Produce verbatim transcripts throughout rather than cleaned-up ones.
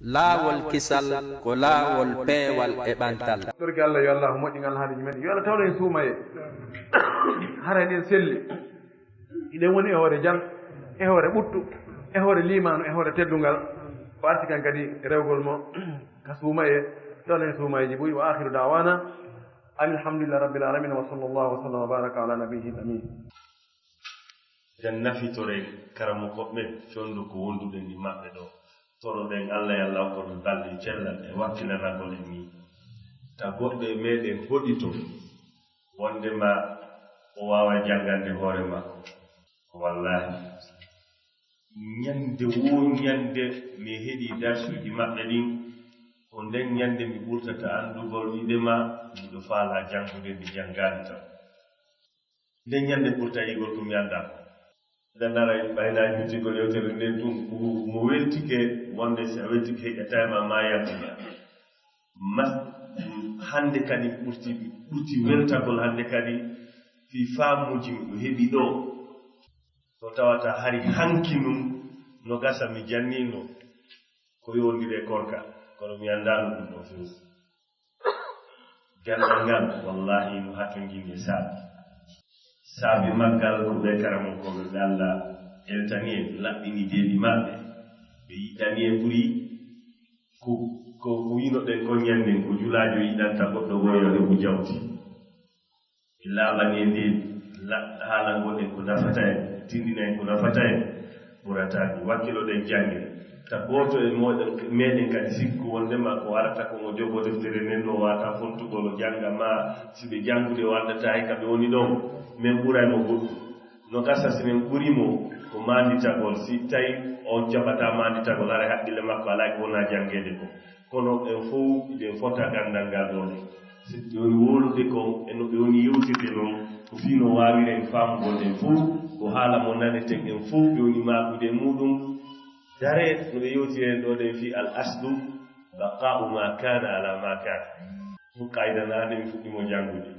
Laawol kisal ko laawol peewal e ɓantal. Torki Allah, yo Allah moƴƴin alhaaliiji men, yo Allah tawlu en suumayee. Hara eɗen selli, eɗen woni e hoore jam, e hoore ɓuttu, e hoore liimaanu, e hoore teddungal. O arti kan kadi rewgol mo ka suumayee, tawlu en suumayeeji buy. Wa aakhiru da'waana anil hamdulillahi rabbil aalamiin. Wa sallallaahu wa sallama wa baaraka alaa nabiyyihil amiin. Nden nafitoren karamokooɓe ɓen fewndo ko wonduɗen e maɓɓe ɗoo. Toroɗen Alla yo Alla hokku ɓe balɗe cellal e wakkilanagol en nii. Ta goɗɗo e meɗen hoɗito wondema o waaway janngande hoore makko. Wallaahi, ñannde woo ñannde mi heɗii darsuuji maɓɓe ɗin, ko nden ñannde mi ɓurtata anndugol wiyde ma miɗo faalaa janngude, mi janngaali tan. Nden ñannde ɓurta yi'ugol ko mi anndaa kon. Nden aray ɓay na yewtigol yewtere nden tun, ko mo weltike wonde si a weltike heƴataa e ma, ma yaltina. Mas, hannde kadi ɓurti, ɓurti weltagol hannde kadi fii faamuuji miɗo heɓi ɗoo. So tawata hari hanki nun no gasa mi janniino ko yowondiri e korka, kono mi anndaano ɗun ɗoo few. Ganndal ngal, wallaahi, no hatonjini e saabi. Saabi maggal ko ɓee karamokooɓe ɓe Alla eltani en, laɓɓini deedi maɓɓe, ɓe yiɗani en ɓuri ko, ko, ko wi'unoɗen kon ñannden, ko julaajo yiɗanta goɗɗo goo yo heɓu jawdi. Ɓe laaɓani en ndin la-, haala ngonɗen ko nafata en, tinndina en ko nafata en, ɓurata en. Wakkiloɗen jannge. Ta gooto e mooɗon, meɗen kadi sikku wondema ko warata ko mo jogoo deftere nden no wata fontugol o jannga, ma si ɓe janngude o anndataa hay ka ɓe woni ɗon, men ɓuray mo goɗɗum. No gasa si men ɓuri mo ko maanditagol, si tawi o jaɓataa maanditagol, haray haqqille makko alaa ko wonaa janngeede kon. Kono en fow hiɗen fota ganndal ngal ɗoo. Si ɓe woni wowlude kon, e no ɓe woni yewtirde non, ko fii no waawiren faamugol en fow, ko haala mo naneten en fow, ɓe woni maakude e muuɗum. Daree no ɓe yewtiri en ɗoo ɗen fii al aslu baqaa'u ma kaana ala ma kaana. Ɗum qaayida na nde mi fuɗɗi mo janngude.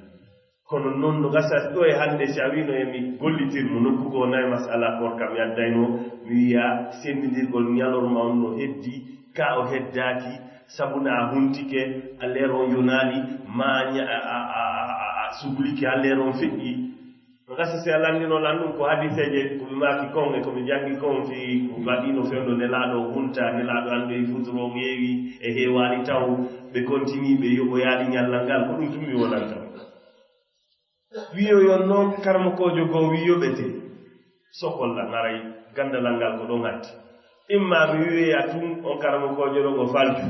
Kono non no gasa ɗoo e hannde, si a wi'ino e mi gollitir mo nokku goo, nayi masala korka mi addayno, mi wi'a sendindirgol ñalorma on no heddi, ka o heddaaki, sabu na a huntike, a leer on yonaali, ma a ña-, a, a, a, a, a suklike, a leer on feƴƴi. No gasa si a lanndino lan ɗum ko hadiiseeje ko mi maaki kon e ko mi janngi kon fii ko waɗiino fewndo Nelaaɗo o hunta, Nelaaɗo anndi e futuro ŋeewi e heewaali taw, ɓe kontinii ɓe yoɓoyaali ñallal ngal, ko ɗum tun mi wonanta on. Wi'oyon non karamokoojo goo wi'oɓete, sokol lan aray ganndalal ngal ko ɗon hatti. Imma mi wi'oya tun on karamokoojo ɗon o falju.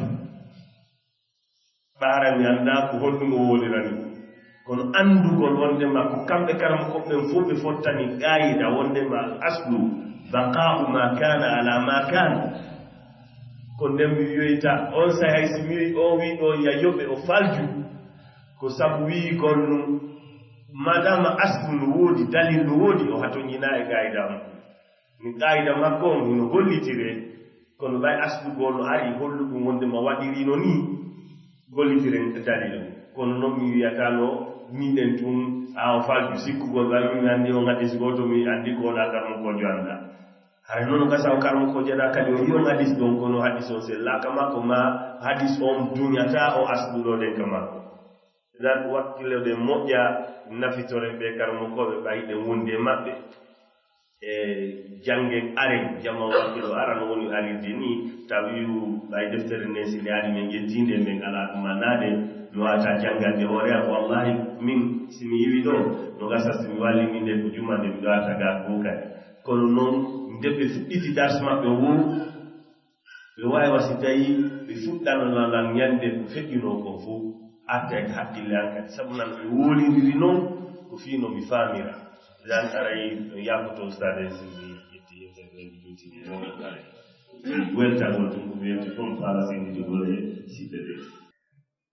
Ɓaara mi anndaa ko honɗun o wolirani. Kono anndugol wondema ko kamɓe karamokooɓe ɓen fow ɓe fottani qaayida wondema al aslu baqaa'u ma kaana ala ma kaana. Ko nden mi wi'oyta on saa'i hay si mi wi'i o wi'i ɗoo ya yoɓe o falju. Ko sabu wi'ugol nun, maadaama aslu no woodi, dalil no woodi, o hatonjinaa e qaayida on. Mi qaayida makko on hino gollitiree, kono ɓay aslu goo no ari holluɗum wondema waɗiriino nii, gollitiren dalil on. Kono non mi wi'ataa no miɗen tun, a o falju sikkugol, ɓay mi anndi on hadis gooto, mi anndi ko wonaa karamokoojo anndaa. Haray non o gasa o karamokoojo ɗaa kadi o yi'on hadis ɗon, kono hadis on sellaaka makko, ma hadis on duñataa o aslu ɗoo ɗen ka makko. Ɗan wakkiloɗen moƴƴa, nafitoren ɓee karamokooɓe ɓay hiɗen wondi e maɓɓe. E janngen aren, jamaa wakkilo ara no woni arirde nii, tawi ɓay deftere nden si nde ari men ƴettii nde, men alaa ɗum annaade, mi waawataa janngande hoore am. Wallaahi, min si mi iwii ɗoo, no gasa si mi wallii nde ko juma nde miɗo arta gaa ko kadi. Kono non, nde ɓe fuɗɗiti dars maɓɓe woo, ɓe waawi wa si tawii ɓe fuɗɗano lan ñannde ko feƴƴunoo kon fow, arta e hakkille an kadi. Sabu nan ɓe woolindiri non, ko fii no mi faamira. Lan aray no yaakoto ustaade en si mi ƴetti yewtere nden mi ƴetti nde non aray. Weltagol tun ko mi welti fof faala senditugol e siɓɓe ɓe.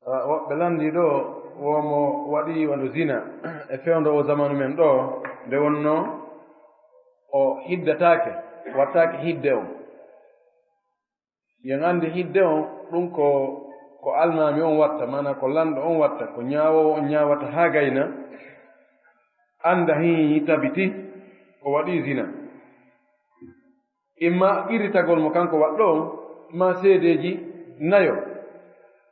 Ah, woɓɓe lanndii ɗoo, woo mo waɗi wano zina e fewndo oo zamanu men ɗoo, nde wonnoo o hiddataake, wattaake hidde on. Yen anndi hidde on, ɗum ko, ko almaami on watta, maanaa ko lanɗo on watta, ko ñaawoowo on ñaawata haa gayna, annda hii tabiti o waɗii zina. Imma qirritagol mo kanko waɗɗo on, maa seedeeji nayo,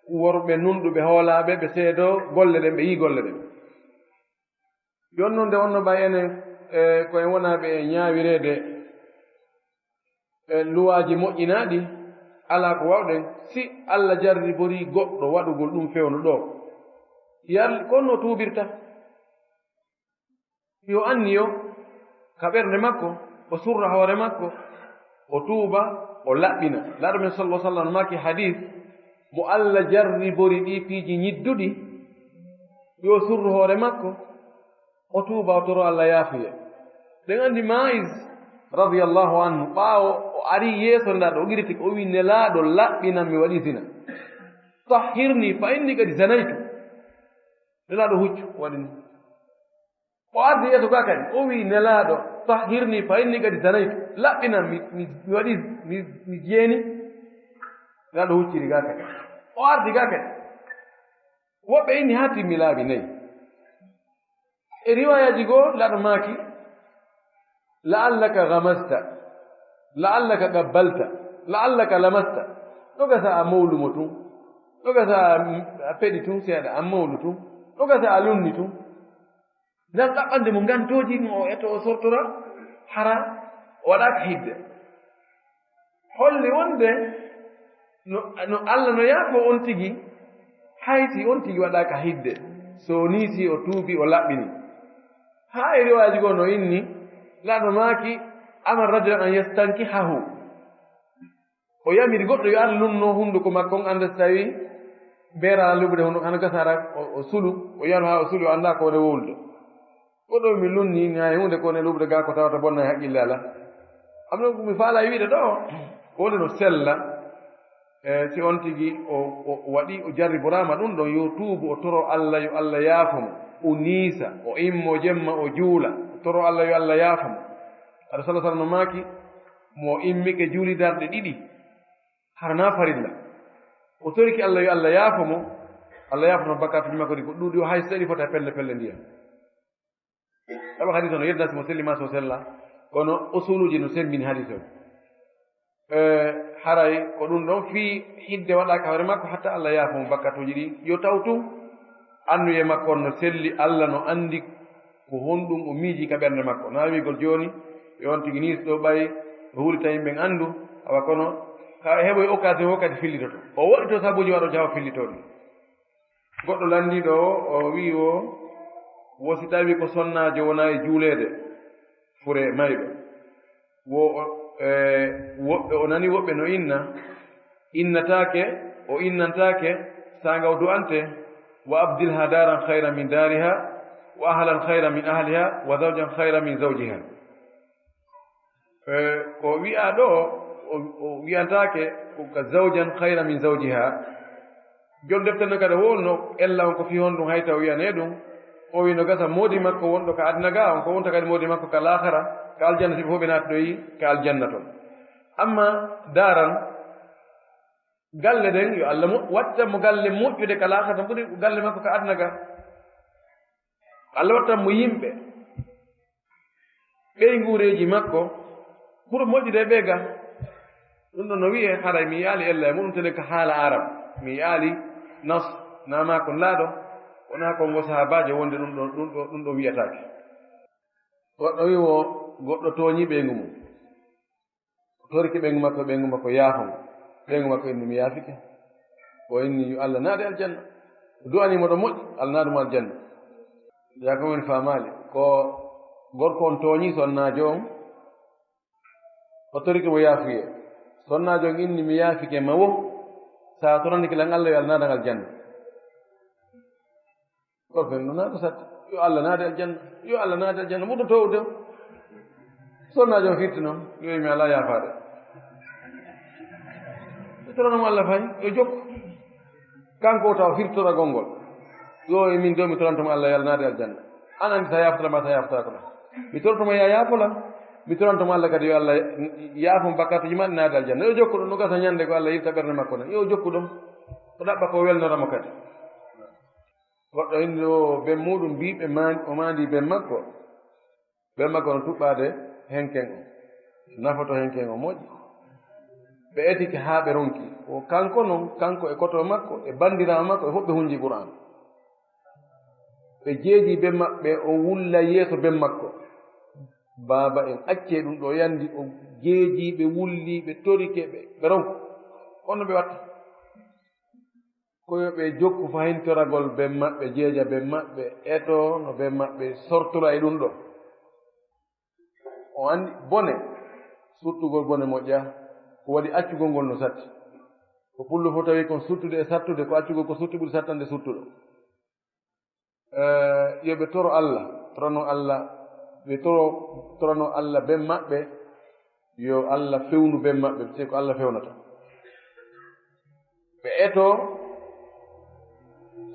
worɓe nunɗuɓe hoolaaɓe, ɓe seedoo golle ɗen, ɓe yi'i golle ɗen. Jooni non, nde wonno ɓay enen, e, ko en wonaaɓe e ñaawireede, e, luwaaji moƴƴinaaɗi, alaa ko waawɗen, si Alla jarriborii goɗɗo waɗugol ɗum fewndo ɗoo, yar-, ko honno o tuubirta? Yo anniyo ka ɓernde makko, o surra hoore makko, o tuuba, o laɓɓina. Laaɗo men sallallahu alaihi wasallam maaki hadis, mo Alla jarribori ɗii piiji ñidduɗi, yo surru hoore makko, o tuuba, o toro Alla yaafuye. Ɗen anndi Ma'iz radiyallahu anhu, ɓaawo o ari yeeso Nelaaɗo, o qiriti ko, o wi, "Nelaaɗo, laɓɓinan, mi waɗi zina. Tahhirni fa inni qad zanaytu." Nelaaɗo huccu, o waɗi ni. O ardi yeeso gaa kadi, o wi, "Nelaaɗo, tahhirni fa inni qad zanaytu." Laɓɓinan, mi, mi, mi waɗi, mi, mi jeeni. Nelaaɗo hucciri gaa kadi. O ardi gaa kadi. Woɓɓe inni haa timmi laabi nayi. E riwaayaaji goo, Nelaaɗo maaki, "La'allaka ghamasta, la'allaka qabbalta, la'allaka lamasta." Ɗo gasa a mawlu mo tun. Ɗo gasa a, a peɗi tun seeɗa, a mawlu tun. Ɗo gasa a lunni tun. Ngam ɗaɓɓande mo ngantooji no o eto o sortora, hara o waɗaaka hidde. Holli wonde no, no Alla no yaafoo on tigi, hay si on tigi waɗaaka hidde, so nii si o tuubi, o laɓɓini. Haa e riwaaji goo no inni, Nelaaɗo maaki, "Amara rajulan an yastankihahu." O yamiri goɗɗo yo ar lunnoo hunduko makko on, annda si tawii beera luɓude hunduko, hano gasa hara o, o sulu, o yaru haa o sulu, o annda ko woni wowlude. Goɗɗo mi lunni, mi hay huunde ko woni luɓude gaa ko tawata bonna e haqqille alaa. Am non ko mi faalaa wiide ɗoo, ko woni no sella, e si on tigi o, o, o waɗi, o jarriboraama ɗum ɗon, yo tuubu, o toro Alla, yo Alla yaafo mo, o niisa, o immo jemma, o juula, o toro Alla, yo Alla yaafo mo. Aɗa sala sala no maaki, mo immike juuli darɗe ɗiɗi, hara naa farilla. O toriki Alla yo Alla yaafo mo, Alla yaafoto bakkaatuuji makko ɗi ko ɗuuɗi, o hay so ɗi fota pelle pelle ndiyam. Sabu hadiis on, yedda si mo selli maa si o sella, kono usuluuji no semmbini hadiis on. E, haray ko ɗum ɗon fii hidde waɗaaka hoore makko hatta Alla yaafo mo bakkaatuuji ɗi. Yo taw tun annuye makko on no selli, Alla no anndi ko honɗum o miiji ka ɓernde makko. Naa wiigol jooni, yo on tigi nii so ɗoo ɓay, o huuli tawi yimɓe anndu, awa kono ka o heɓoy occasion o kadi fillitoto. O woɗɗitoo sabuuji waɗo jaho fillitoo ɗi. Goɗɗo lanndiiɗo o, o wi'i wo, wo si tawi ko sonnaajo wonaa e juuleede, fure mayɗo. Wo, o, e, woɓɓe, o nani woɓɓe no inna, innataake, o innantaake, saanga o du'ante, "Wa abdilha daran khayran min dariha, wa ahlan khayran min ahliha, wa zawjan khayran min zawjiha." E, ko wi'aa ɗoo, o, o wi'antaake ko ka zawjan khayran min zawjiha. Jom deftere no kadi wonno ella on ko fii honɗum hay taw wi'anee ɗum. O wi'i no gasa moodi makko wonɗo ka aduna gaa, on ko wonta kadi moodi makko ka laakhara, ka aljanna, si ɓe fow ɓe naatoyi ka aljanna ton. Amma daaran, galle ɗen, yo Allah mo-, wattan mo galle moƴƴude ka laakhara, tan ɓuri galle makko ka aduna gaa. Allah wattan mo yimɓe. Ɓeynguureeji makko ɓura moƴƴude e ɓee ga. Ɗum ɗon no wi'ee, haray mi yi'aali ella e muɗum, tele ka haala Arab. Mi yi'aali nas, naa maa ko laaɗo, wonaa ko ngo sahaabaajo wonde ɗum ɗo, ɗum ɗo, ɗum ɗo wi'ataake. Goɗɗo wi'i wo goɗɗo tooñii ɓeyngu mum. O torike ɓeyngu makko, ɓeyngu makko yaafo mo. Ɓeyngu makko inni, "Mi yaafike." O inni, "Yo Allah naade aljanna." O du'anii mo ɗo moƴƴi, Allah naadu mo aljanna. Yaa ko woni faamaali? Ko gorko on tooñii sonnaajo on, o torike mo yaafuyee. Sonnaajo on inni, "Mi yaafike ma wo, sa toranike lan Allah, yo Allah naadan aljanna." Ko fen no naata satti. Yo Allah naade aljanna. Yo Allah naade aljanna. Muɗo towde. Sonnaajo on firti non. Yo mi alaa yaafaade. Mi torano mo Allah fay. Yo jokku. Kanko o tawa firtoragol ngol. Yo e min do mi toranto mo Allah, yo Allah naade aljanna. An andi sa yaaftata ma sa yaaftata ko. Mi torto mo ya yaafo lan. Mi toranto mo Allah kadi yo Allah yaafo mo bakkatuji man naade aljanna. Yo jokku ɗum no gasa ñande ko Allah yirta ɓernde makko na. Yo jokku ɗum. O ɗaɓɓa ko welnora mo kadi. Goɗɗo indi o ben muuɗum mbii ɓe maan-, o maandii ben makko. Ben makko no tuɓɓaade henken o. Nafoto henken o moƴƴi. Ɓe etike haa ɓe ronki. Ko kanko non, kanko e koto makko, e banndiraawo makko, e fof ɓe hunji Qur'aan. Ɓe jeeji ben maɓɓe, o wulla yeeso ben makko. Baaba en, accee ɗum ɗo yandi, o jeeji ɓe, wulli ɓe, torike ɓe, ɓe ronku. Kono ɓe watta. Ko yo ɓe jokku fahintoragol ben maɓɓe, jeeja ben maɓɓe, eto no ben maɓɓe sortora e ɗum ɗo. O anndi bone, suttugol bone moƴƴa, ko waɗi accugol ngol no satti. Ko pullo fof tawi kon suttude e sattude, ko accugol ko sutti ɓuri sattande suttuɗo. Eh, yo ɓe toro Alla, torano Alla, ɓe toro, torano Alla ben maɓɓe, yo Alla fewnu ben maɓɓe, te ko Alla fewnata. Ɓe eto,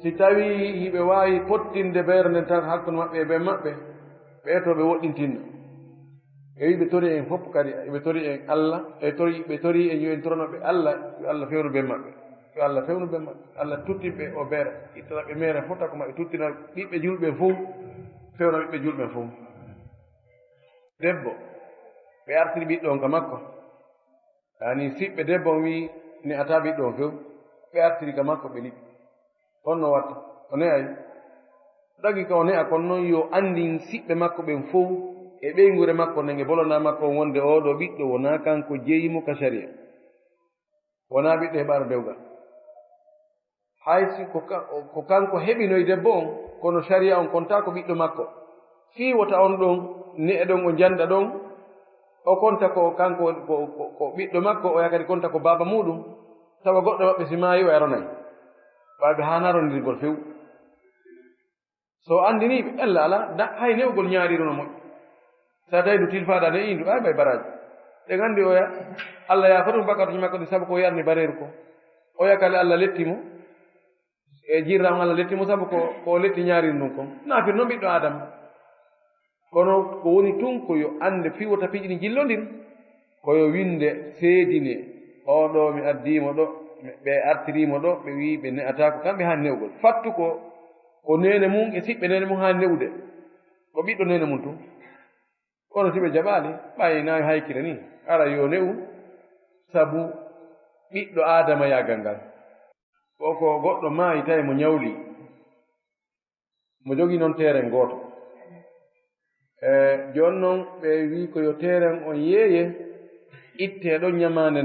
si tawii hiɓe waawi pottinde beere nden tan hakkunde maɓɓe e ben maɓɓe, ɓe eto ɓe woɗɗintinna. E wi ɓe tori en fof kadi, ɓe tori en Alla, ɓe tori, ɓe tori en yo en torano ɓe Alla, yo Alla fewnu ben maɓɓe. Yo Alla fewnu ben maɓɓe. Alla tuttin ɓe o beere, ittana ɓe meere fof, tako maɓɓe tuttina ɓiɓɓe julɓe fof, fewna ɓiɓɓe julɓe fof. Debbo, ɓe artiri ɓiɗɗo on ka makko. Yaani, siɓɓe debbo on wi'i, ne'ataa ɓiɗɗo on few. Ɓe artiri ka makko, ɓe liɓi. Honno watta? O ne'ay? Dagi ka o ne'a kon non, yo anndin siɓɓe makko ɓen fow e ɓeynguure makko nden e bolonaa makko on wonde oo ɗoo ɓiɗɗo wonaa kanko jeyi mo ka sariya. Wonaa ɓiɗɗo heɓaano dewgal. Hay si ko ka-, ko kanko heɓinoy debbo on, kono sariya on kontaa ko ɓiɗɗo makko. Fii wota on ɗon, ne'e ɗon o jannda ɗon, o konta ko kanko woni ko, ko, ko ɓiɗɗo makko, o yaha kadi konta ko baaba muuɗum, tawa goɗɗo maɓɓe si maayi o yaronay. Ɓay ɓe haanaa rondirgol few. So o anndinii ɓe, ella alaa, da-, hay ne'ugol ɲaariiru no moƴƴi. So a tawi ndu tilfaaɗaa ne'ii ndu, ay ɓay baraaji. Ɗen anndi oya, Alla yaafata ɗum bakkatuuji makko ɗin sabu ko o yarni bareeru ko. Oya kadi Alla letti mo, e jirra on Alla letti mo sabu ko, ko o letti ɲaariiru ndun kon. Naafir non ɓiɗɗo Aadama. Kono ko woni tun ko yo annde fii wota piiji ɗin jillondir. Ko yo winnde seedinee, oo ɗoo mi addii mo ɗoo, mi, ɓe artirii mo ɗoo, ɓe wi'i ɓe ne'ataa ko kamɓe haani ne'ugol. Fattu ko, ko neene mun e siɓɓe neene mun haani ne'ude. Ko ɓiɗɗo neene mun tun. Kono si ɓe jaɓaali, ɓay na haykile nii, ara yo ne'u, sabu ɓiɗɗo Aadama yaagal ngal. Ko, ko goɗɗo maayi tawi mo ɲawlii. Mo jogii non teeren gooto. E, jooni non ɓe wi'i ko yo teeren on yeeye, ittee ɗon ɲamaande nde.